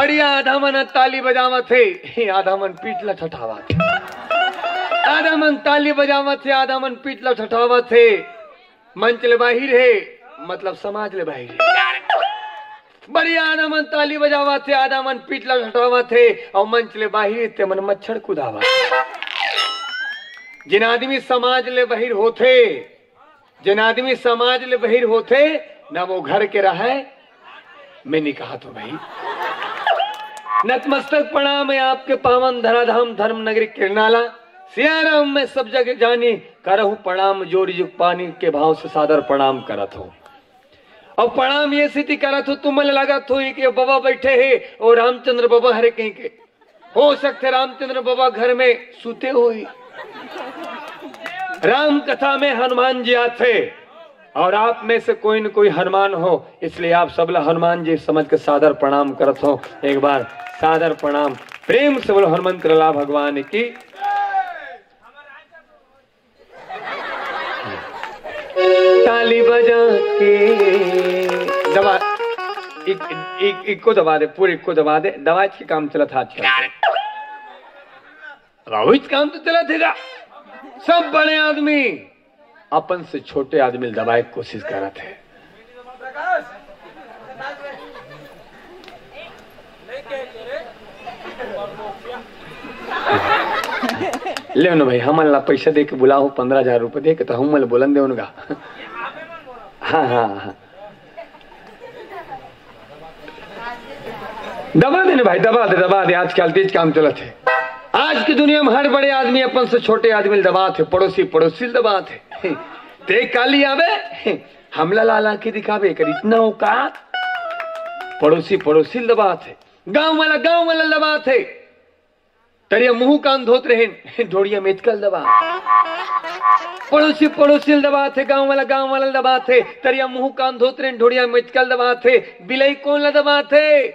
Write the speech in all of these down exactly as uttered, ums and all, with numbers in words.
बढ़िया, आधा मन ताली बजावत हे, आधा मन पीठ ला ठठावत हे। आधा मन ताली बजावत हे, आधा मन पीठ ला ठठावत हे। मंच ले बाहिर हे, मतलब समाज ले बाहिर हे। बढ़िया, आधा मन ताली बजावत हे, आधा मन पीठ ला ठठावत हे, अउ मंच ले बाहिर हे, ते मन मच्छर कुदावत हे। जेन आदमी समाज ले बाहिर होथे, जेन आदमी समाज ले बाहिर होथे, ना वो घर के रहय, मैं नहीं कहा तो भाई। नतमस्तक प्रणाम है आपके पावन धराधाम धर्म नगरी किरनाला। सियाराम मैं सब जग जानी, करहु प्रणाम जोर युग पानी के भाव से सादर प्रणाम करत हो। अउ प्रणाम ये सेती करत हो, तुमन ल लगत होही कि बबा बइठे हे अउ रामचंद्र बबा हरे कहिके। हो सकथे रामचंद्र बबा घर में सुते होही। राम कथा में हनुमान जी आथे अउ आप में से कोई न कोई हनुमान हो, इसलिए आप सब ला हनुमान जी समझ के सादर प्रणाम करत हो। एक बार सादर प्रणाम, प्रेम से बोलो हनुमंत लाला भगवान की। ताली बजा के दबा, इक, इक, इक्को दबा दे, पूरे इक्को दबा दे, दबाए के काम चलत हे आजकल। रोज काम तो चलत हे गा। सब बड़े आदमी अपन से छोटे आदमी ल दबाए के कोशिश करत हे। लेव न भाई, हमन ला पैसा दे के बुलाओ, पंद्रह हजार रुपये दे के, तो हमन ला बोलन देव न गा। हाँ, हाँ, हाँ। दबा दे न भाई, दबा दे, दबा दे। आजकल तेज काम चलत हे। आज की दुनिया में हर बड़े आदमी अपन से छोटे आदमी ल दबात हे, पड़ोसी पड़ोसी ल दबात हे। ते काली आवे, हमला लाला के दिखावे कर इतना औकात। पड़ोसी पड़ोसी ल दबात हे, गांव वाला गांव वाला ल दबात हे। तरिया मुंह कान धोत रहेन, ढोड़िया मेचकल दबात। पड़ोसी पड़ोसी ल दबात हे, गांव वाला गांव वाला ल दबात हे। तरिया मुंह कान धोत रहेन, ढोड़िया मेचकल दबात हे। बिलाई कोन ला दबात हे?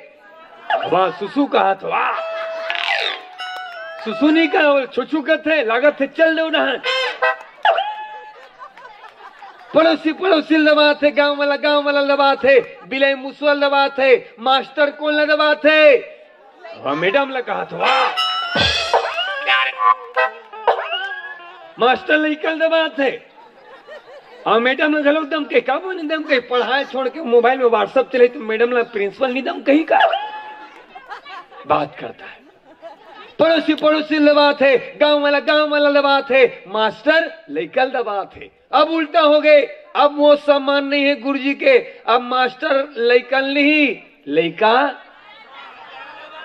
वाह, सुसु कहात हे, वाह। सुसु नहीं कहा, वो छुछू कथे, लागत हे चल देव ना। पड़ोसी पड़ोसी ल दबात हे, गांव वाला गांव वाला ल दबात हे। बिलाई मुसवा ल दबात हे। मास्टर कोन ला दबात हे? वाह, मैडम ला कहात हे, वाह। मास्टर लइका ल दबात हे। अउ मैडम ल घलो एकदम कही, का बोले, एकदम कही, पढ़ाई छोड़ के मोबाइल में WhatsApp चले तो मैडम ला प्रिंसिपल नहीं दम कही का बात करता है। पड़ोसी पड़ोसी ल दबात हे, गांव वाला गांव वाला ल दबात हे, मास्टर लइका ल दबात हे। अब उल्टा हो गए, अब वो सम्मान नहीं है गुरुजी के, अब मास्टर लइका ल नहीं, लइका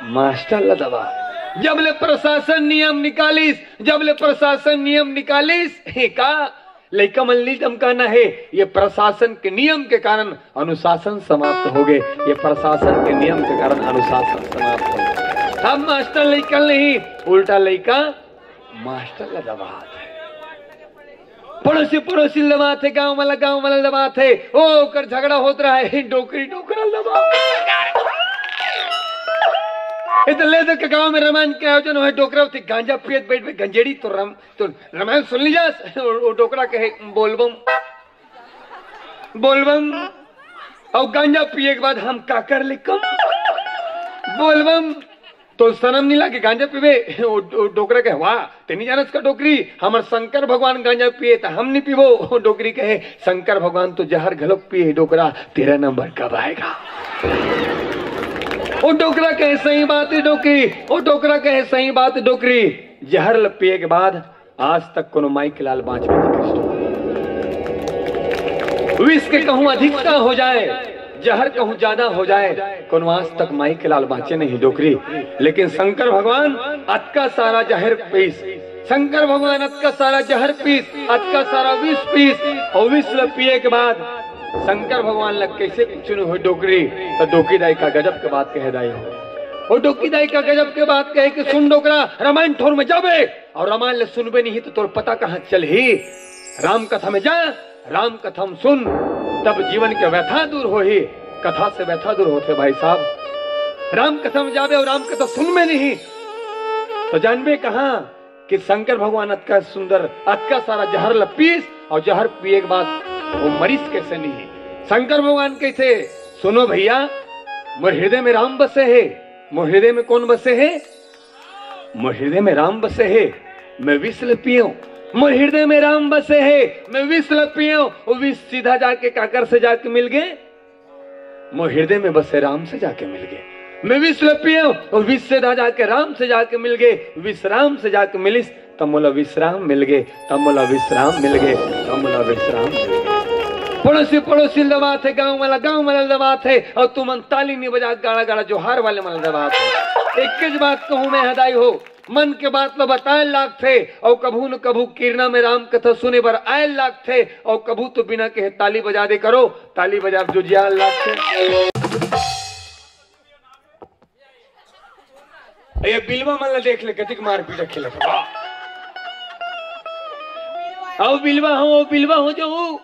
मास्टर ल दबात। जब ले प्रशासन नियम निकालिस, जब ले प्रशासन नियम निकालिस, हे का लइका मन ल नहीं दमकाना हे, ये प्रशासन के नियम के कारण अनुशासन समाप्त हो गए, ये प्रशासन के नियम के कारण अनुशासन समाप्त हो गए। अब मास्टर लइका ल नहीं, उल्टा लइका मास्टर ल दबात हे। पड़ोसी पड़ोसी ल दबात हे, गांव वाला गांव वाला ल दबात हे। ओ, ओकर झगड़ा होत रहा हे, डोकरी डोकरा ल दबात हे। ए तो ले दे के गांव में रामायण के आयोजन होय, डोकरा होथे गांजा पियत बैठ में गंजेड़ी तो रम-, तो रामायण सुन लीजा। ओ, ओ डोकरा कहे, "बोलबम, बोलबम, अउ गांजा पिए के बाद हम का कर ले कम? बोलबम।" तो शरम नहीं लागे गांजा पीबे? ओ, ओ डोकरा कहे, "वाह, ते नहीं जानस का डोकरी, हमर शंकर भगवान गांजा पिए त हम नहीं पीबो।" ओ डोकरी कहे, "शंकर भगवान तो जहर घलोक पिए, डोकरा, तेरा नंबर कब आएगा?" ओ डोकरा कहे, "सही बात हे डोकरी।" ओ डोकरा कहे, "सही बात हे डोकरी, जहर ल पिए के बाद आज तक कोनो माई के लाल बाँच भी नहीं करिस।" विष के कहूँ अधिकता हो जाए, जहर कहूँ ज्यादा हो जाए, कोनो आज तक माई के लाल बाँचे नहीं डोकरी। लेकिन शंकर भगवान अतका सारा जहर पीस, शंकर भगवान अतका सारा जहर पीस, अतका सारा विष पीस, अउ विष ल पिए के बाद शंकर भगवान ल कैसे कुछ नहीं होय डोकरी, त डोकी दाई का गजब के बात कहे दाई हो। ओ डोकी दाई का गजब के बात कहे कि सुन डोकरा, रामायण ठोर में जाबे, अउ रामायण ल सुनबे नहीं त तोर पता कहाँ चलही। राम कथा में जा, राम कथा में सुन, तब जीवन के व्यथा दूर होही। कथा से व्यथा दूर होथे भाई साहब। राम कथा में जाबे अउ राम कथा सुनबे नहीं त जानबे कहाँ कि शंकर भगवान अतका सुंदर, अतका सारा जहर ल पीस अउ जहर पिए के बाद वो मरिस कैसे नहीं। शंकर भगवान कहिथे, "सुनो भैया, मोर हृदय में राम बसे हे, मोर हृदय में कौन बसे हे? मोर हृदय में राम बसे हे, मैं विष ल पियेंव। मोर हृदय में राम बसे हे, मैं विष ल पियेंव। वो विष सीधा जाके काकर से जाके मिल गे? मोर हृदय में बसे राम से जाके मिल गे। मैं विष ल पियेंव, वो विष सीधा जाके राम से जाके मिल गे। विष राम से जाके मिलिस, त मोला विश्राम मिल गे, त मोला विश्राम मिल गे, त मोला विश्राम मिल गे। पड़ोसी पड़ोसी ल दबात हे, गांव वाला गांव वाला ल दबात हे, अउ तुमन ताली नइ बजा, गाड़ा गाड़ा जोहार वाले मन ल दबात हे। एकेच बात कहूं मैं ह दाई हो, मन के बात ल बताए ल लागथे, अउ कभू न कभू किरना में राम कथा सुने बर आए ल लागथे, अउ कभू तो बिना कहे ताली बजा दे करो, ताली बजा जोजियाए ल लागथे। ये बिलवा मन ला देख ले, कतिक मारपीट खेलत हे। वाह। अउ बिलवा हो, अउ बिलवा हो जो हो।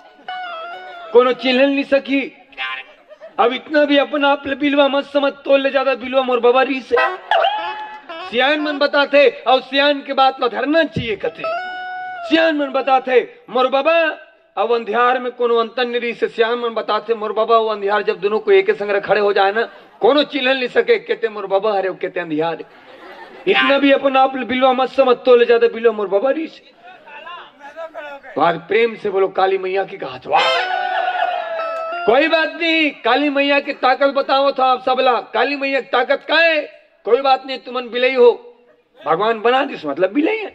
कोनो चिन्हल नइ सकी। अब इतना भी अपन आप ले बिलवा मत समझ, तोर ले ज्यादा बिलवा मोर बबा रहिस हे। सियान मन बताथे, अउ सियान के बात ला धरना चाहिए कथे। सियान मन बताथे, मोर बबा अब अंधियार में कोनो अंतर नइ रहिस हे। सियान मन बताथे, मोर बबा वो अंधियार जब दुनों कोई एके संग खड़े हो जाए ना, कोनो चिन्हल नइ सके, केते मोर बबा हरे, केते अंधियार हे। इतना भी अपन आप बिलवा मत समझ, तोर ले ज्यादा बिलवा मोर बबा रहिस हे। तो आज प्रेम से बोलो, काली मैया की कहात हे। वाह। कोई बात नहीं, काली मैया की ताकत बतावत हों आप सबला। काली मैया की ताकत का हे? कोई बात नहीं, तुमन बिलई हो, भगवान बना दिस, मतलब बिलई हे।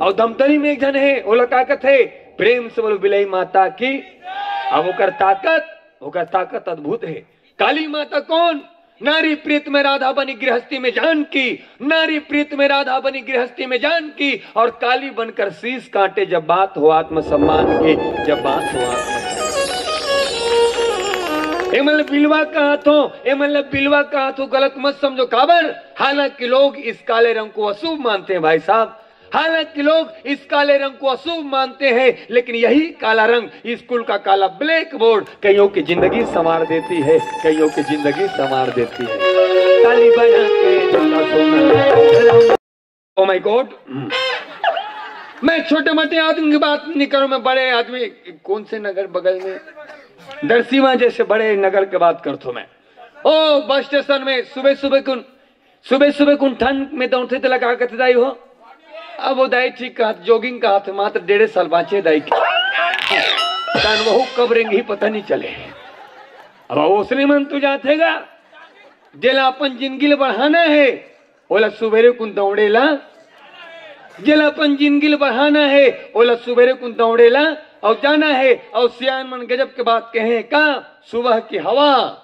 अउ धमतरी में एक झन हे, ओला का कथे? प्रेम से बोलो, बिलई माता की। अब ओकर ताकत, ओकर ताकत अद्भुत हे। काली माता कौन? नारी प्रीत में राधा बनी गृहस्थी में जानकी, नारी प्रीत में राधा बनी गृहस्थी में जानकी, और काली बनकर शीश काटे जब बात हो आत्मसम्मान की, जब बात हो आत्मसम्मान। ए मन ल बिलवा कहात हों, ए मन ल बिलवा कहात हों, गलत मत समझो। काबर? हालांकि लोग इस काले रंग को अशुभ मानते हैं भाई साहब, हालांकि लोग इस काले रंग को अशुभ मानते हैं, लेकिन यही काला रंग स्कूल का काला ब्लैक बोर्ड कईयों की जिंदगी संवार देती है, कईयों की जिंदगी संवार देती है। ताली बजा के झूला सोना। Oh my God। मैं छोटे मोटे आदमी की बात नहीं करूं, मैं बड़े आदमी, कौन से नगर बगल में, दरसीवा जैसे बड़े नगर की बात करता हूं मैं। ओ बस स्टेशन में सुबह सुबह कुन सुबह सुबह कुन ठंड में दौड़थे तेला का कथे दाई हो? अब वो दाई ठीक कहात, jogging कहात हे, मात्र डेढ़े साल बांचे दाई के। तन वहू कब रेंगही पता नइ चले। अब ओसने मन तो जाथे गा, जेला अपन जिंदगी ल बढ़ाना हे, ओला सुबेरे कुन दौड़े ला, जेला अपन जिंदगी ल बढ़ाना हे, ओला सुबेरे कुन दौड़े ला, अउ जाना हे, अउ सियान मन गजब के बात कहे का, सुबह की हवा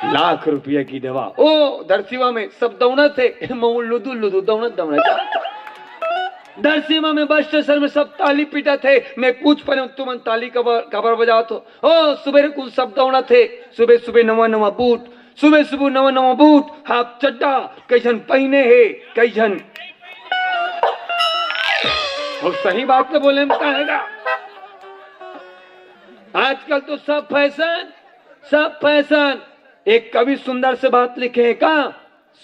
लाख रुपया की दवा। ओ, दरसीवा में सब दौड़त हे, महूं लुदु लुदु दौड़त दौड़त जात। दरसीवा में बस स्टेशन में सब ताली पीटत हे। मैं पूछ परेंव, तुमन ताली काबर, काबर बजात हो? ओ, सुबेरे कुन सब दौड़त हे, सुबह सुबह नवा नवा बूट, सुबह सुबह नवा नवा बूट, हाफ चड्डा, कई झन पहिने हे, कई झन। अउ सही बात तो बोले में का हे गा? आजकल तो सब फैशन, सब फैशन। एक कवि सुंदर से बात लिखे हे का,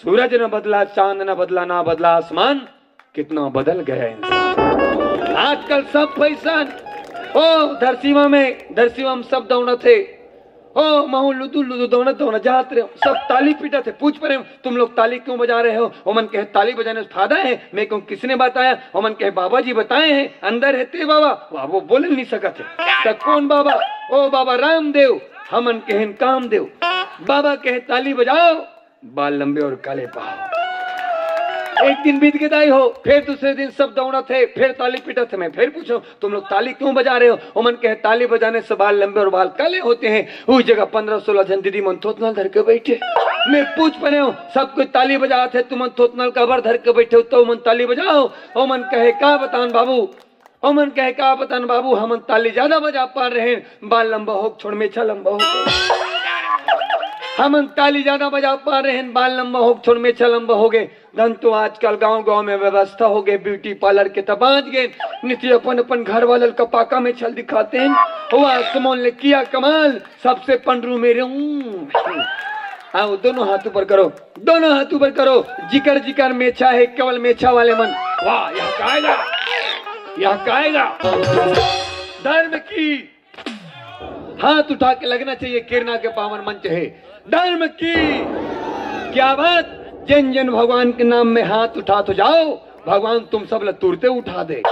सूरज न बदला, चांद न बदला, ना बदला आसमान, कितना बदल गया इंसान। आजकल सब फैशन। ओ दरसीवा में, दरसीवा में सब दौड़त हे। ओ महूं लुदु लुदु दौड़त दौड़त जात रहेंव, सब ताली पीटत हे। पूछ परेंव, तुम लोग ताली क्यों बजा रहे हो? ओमन कहे, ताली बजाने से फायदा है? मैं कहूं, किसने बताया? ओमन कहे, बाबा जी बताए हैं, अंदर हे ते बाबा। अब वो बोले नइ सकत हे। त कौन बाबा? ओ बाबा रामदेव। हमन कहेन, कामदेव। बाबा कहे, ताली बजाओ, बाल लंबे और काले पाओ। एक दिन बीत गे दाई हो, फेर दूसरे दिन सब दौड़त हे, फेर ताली पीटत हे। मैं फेर पूछों, तुम लोग ताली क्यों बजा रहे हो? ओमन कहे, ताली बजाने से बाल लंबे और बाल काले होते हैं। उही जगह पंद्रह सोलह झन दीदी मन थोथना ल धर के बइठे। मैं पूछ परेंव, सब कोई ताली बजात हे, तुमन थोथना ल काबर धर के बइठे हो? त ओमन ताली बजाओ। ओमन कहे, का बतान बाबू, ओमन कहे, का बतान बाबू, हमन ताली जादा बजा पान रहेन, बाल लंबा होगे, छोड़ मेछा लंबा होगे। हमन ताली जादा बजा पान रहेन, बाल लंबा होगे, छोड़ मेछा लंबा होगे। धन तो आजकल गांव-गांव में व्यवस्था होगे, beauty parlour के त बांच गेन, नइ ते अपन-अपन घर वाला ल कपाका मेछा ल दिखातेन। वाह, सुमन ले किया कमाल, सबसे पंडरू मेरे हूँ। आओ, दोनों हाथ ऊपर करो। दोनों हाथ ऊपर करो, जिकर जिकर मेछा हे, केवल मेछा वाले मन। वाह, यह गाएगा, यह गाएगा। धर्म की, हाथ उठा के लगना चाहिए, किरना के पावन मंच हे। धर्म की, क्या बात? जिन जिन भगवान के नाम में हाथ उठा तो जाओ, भगवान तुम सब ला तुरते उठा दे।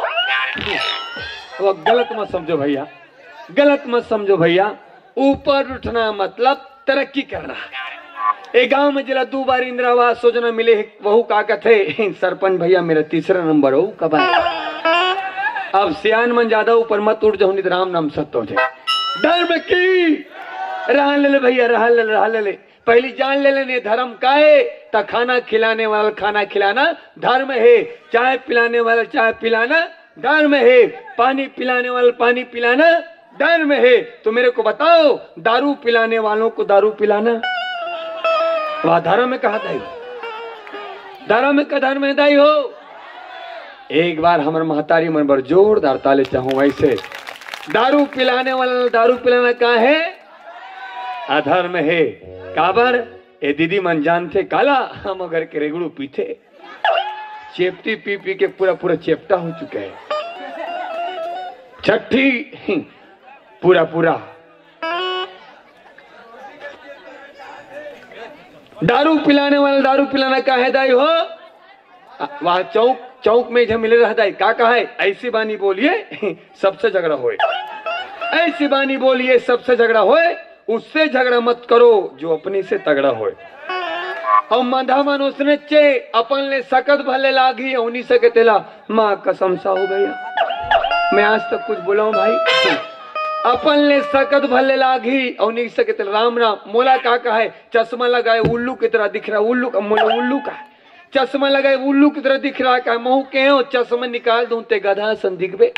वो गलत मत समझो भैया, गलत मत समझो भैया। ऊपर उठना मतलब तरक्की करना। ए गांव में जिला दो बार इंदिरा आवास योजना मिले हे, वहू का कथे, सरपंच भैया मेरा तीसरा नंबर हो कब आए? अब सियान मन ज्यादा ऊपर मत उठ जाओ, नहीं तो राम नाम सत्य हो जाए। धर्म की राह ले ले भैया, राह ले ले, राह ले ले। पहली जान ले लेने धर्म का है, त खाना खिलाने वाला खाना खिलाना धर्म है, चाय पिलाने वाला चाय पिलाना धर्म है, पानी पिलाने वाला पानी पिलाना धर्म है। तो मेरे को बताओ, दारू पिलाने वालों को दारू पिलाना, वह धर्म कहा दाई? धर्म का धर्म है दाई हो? एक बार हमर महतारी मन बर जोरदार ताली चाहूं। वैसे दारू पिलाने वाला दारू पिलाना का है? अधर्म है। काबर? ए दीदी मन जानथे काला, हम घर के रेगड़ू पीथे। चेपटी पी पी के पूरा पूरा चेपटा हो चुका है। छठी पूरा पूरा। दारू पिलाने वाला दारू पिलाना का है दाई हो? वह चौक चौक में इधर मिले रहता है, का कहा है? ऐसी बानी बोलिए सबसे झगड़ा होए, ऐसी बानी बोलिए सबसे झगड़ा होए, उससे झगड़ा मत करो जो अपने से तगड़ा होए। और मंधा मन उसने चे अपन ले सकत भले लागी, उन्हीं सके तेला माँ कसम सा हो गया। मैं आज तक कुछ बोला हूँ भाई, अपन ले सकत भले लागी और नहीं सके तेला। राम राम, मोला का कहा है? चश्मा लगाए उल्लू की तरह दिख रहा, उल्लू का मोला उल्लू का चश्मा लगाए उल्लू की तरह दिख रहा, का महू के हो चश्मा निकाल दूं ते गधा सन दिखबे।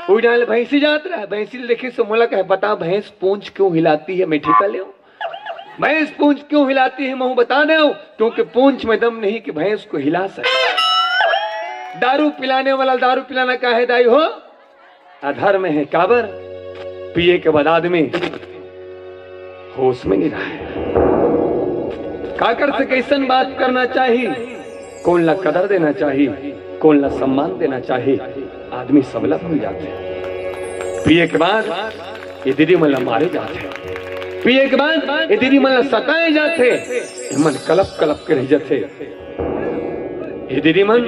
उड़ाल भैंसी जात रहा, भैंसी देखे से मोला कहे, बता भैंस पूंछ क्यों हिलाती है, मैं ठेका ले? भैंस पूंछ क्यों हिलाती है, महू बता दे, क्योंकि पूंछ में दम नहीं कि भैंस को हिला सके। दारू पिलाने वाला दारू पिलाना का है दाई हो? अधर्म है। काबर? पिए के बाद आदमी होश में नहीं रहा है। काकर से कैसन बात करना चाहिए, कौन ला कदर देना चाहिए, कौन ला सम्मान देना चाहिए, आदमी सबला भूल जाते हैं। पिए के बाद ये दीदी मन ला मारे जाते हैं, पिए के बाद ये दीदी मन ला सताए जाते हैं। ये मन कलप कलप के रह जाते। ये दीदी मन,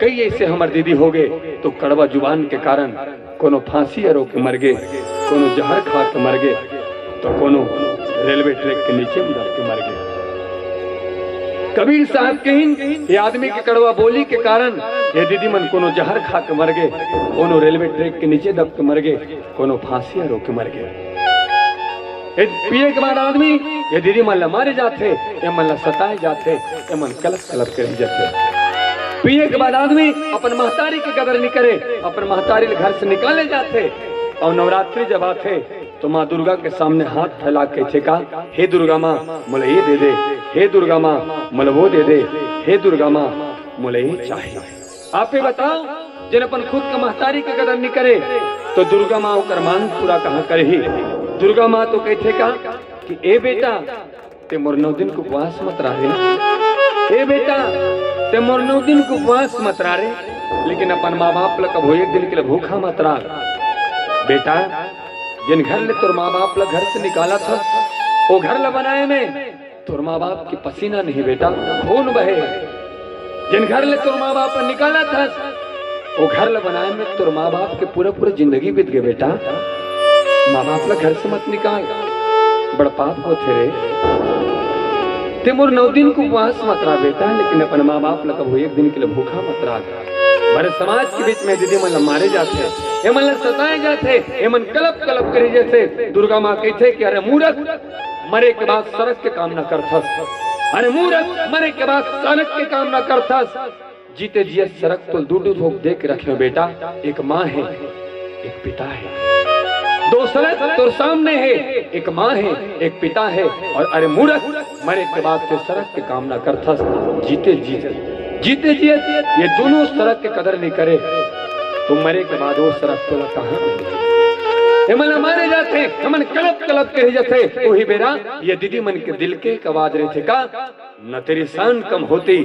कई ऐसे हमर दीदी हो गए तो कड़वा जुबान के कारण कोनो फांसी अरो के मर गे, कोनो जहर खा के मर गे, तो कोनो रेलवे ट्रैक के नीचे में दब के मर गे। कबीर साहब कहिन, ये आदमी के कड़वा बोली के कारण ये दीदी मन कोनो जहर खा के मर गे, कोनो रेलवे ट्रैक के नीचे दब के मर गे, कोनो फांसी अरो के मर गे। ए, पिए के बाद आदमी ये दीदी मन ला मारे जाथे, ये मन ला सताए जाथे, ये मन कलप कलप के रह जाथे। पिए के बाद आदमी अपन महतारी के कदर नहीं करे, अपन महतारी ले घर से निकाले जाथे। और नवरात्रि जब आथे तो माँ दुर्गा के सामने हाथ फैला के कहिथे का, हे दुर्गा माँ, मोला ये दे दे, हे दुर्गा माँ, मोला वो दे दे, हे दुर्गा माँ, मोला ये चाहिए। आप ही बताओ, जन अपन खुद के महतारी के कदर नहीं करे, तो दुर्गा माँ ओकर मांग पूरा कहाँ करही? दुर्गा माँ तो कहिथे का कि ए बेटा, ते मोर नौ दिन के उपवास मत रह रे। ए बेटा, ते मोर नौ दिन के उपवास मत रह रे, लेकिन अपन माँ बाप ला कभू एक दिन के लिए भूखा मत रख। बेटा, जिन घर ले तोर माँ बाप ला घर से निकाला था, वो घर ला बनाए में तोर माँ बाप के पसीना नहीं बेटा, खून बहे। जिन घर ले तोर माँ बाप निकाला था, वो घर ला बनाए में तोर माँ बाप के पूरा पूरा जिंदगी बीत गए बेटा। माँ बाप ला घर से मत निकाल, बड़ पाप होथे रे। ते मोर नौ दिन के उपवास मत रह बेटा, लेकिन अपन माँ बाप ला कभू एक दिन के लिए भूखा मत रख। भरे समाज के बीच में दीदी मन ला मारे जाथे, ये मन ला सताए जाथे, ये मन कलप कलप करे जाथे। दुर्गा माँ कहिथे कि अरे मूरख, मरे के बाद सरग के कामना करथस। अरे मूरख, मरे के बाद सरग के कामना करथस। जीते जियत सरग तो दू दू धोक दे के रखे हो बेटा। एक माँ है, एक पिता है। दो सरग तोर सामने है, एक माँ है, एक पिता है। और अरे मूरख, मरे के बाद के सरग के कामना करथस, जीते जियत, जीते जियत ये दोनों सरग के कदर नहीं करे, तो मरे के बाद वो सरग तोला कहाँ मिलही? ये मन ला मारे जाथे, ये मन कलप कलप के रह जाथे। वही बेरा ये दीदी मन के दिल के एक आवाज रहिथे का, न तेरी शान कम होती,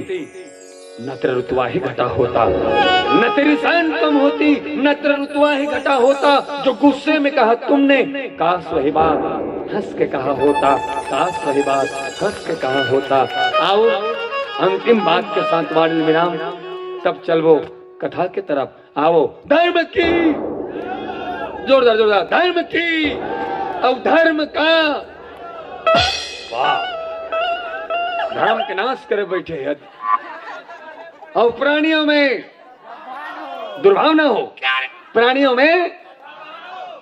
न तेरा रुतबा ही घटा होता, न तेरी शान कम होती, न तेरा रुतबा ही घटा होता। जो गुस्से में कहा तुमने, काश वही बात हंस के कहा होता, काश वही बात हंस के कहा होता। आओ, अंतिम बात के साथ वाणी विराम, तब चलबो कथा के तरफ। आओ, धर्म की, जोरदार, जोरदार, धर्म की, और धर्म का, वाह, धर्म के नाश करे बैठे हैं। और प्राणियों में दुर्भावना हो, प्राणियों में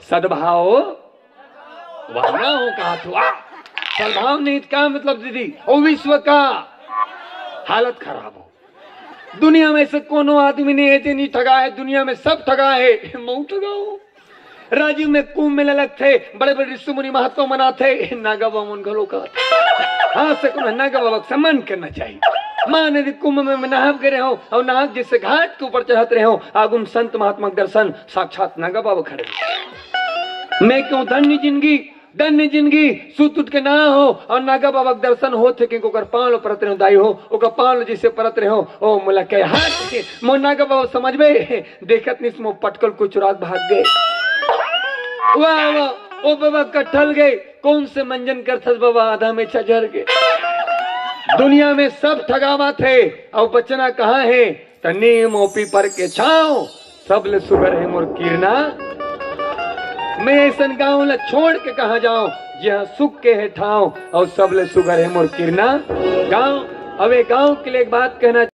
सद्भाव, भावना हो, कहा तो, आ, सद्भाव नहीं तो क्या मतलब दीदी? ओ विश्व का हालत खराब हो। दुनिया में से कोनो आदमी नहीं है जे नहीं ठगा है, दुनिया में सब ठगा है, मऊ ठगा हो। राजीव में कुंभ मेला लगथे, बड़े बड़े ऋषि मुनि महात्मा मन आथे, नागा बाबा मन घलो का। हाँ, से कोनो नागा बाबा के सम्मान करना चाहिए। माँ नदी कुंभ में मैं नहाव गए रहे हो और नहा जिससे घाट के ऊपर चढ़त रहे हो, आगुम संत महात्मा के दर्शन, साक्षात नागा बाबा खड़े। मैं क्यों धन्य जिंदगी, धन्य जिंदगी, सुत उठ के नहा हो और नागा बाबा के दर्शन होथे कि ओकर पाँव ल परत रहे हो, दाई हो, ओकर पाँव ल जैसे परत रहे हो, ओ मोला कहे हाथ के, मोर नागा बाबा समझबे, देखत निस मोर पटकल कुचुरात भाग गए। वाह, वाह, ओ बाबा कटल गए, कौन से मंजन करथस बाबा, आधा में छजर गए। दुनिया में सब ठगावत है, और बचना कहाँ है? त नीम ओ पीपर के छाँव, सबले सुघर है मोर किरना। मैं ऐसन गाँव ला छोड़ के कहाँ जाऊँ, जहाँ सुख के है ठाँव, और सबले सुघर है मोर किरना। गाँव, अब ये गाँव के लिए एक बात कहना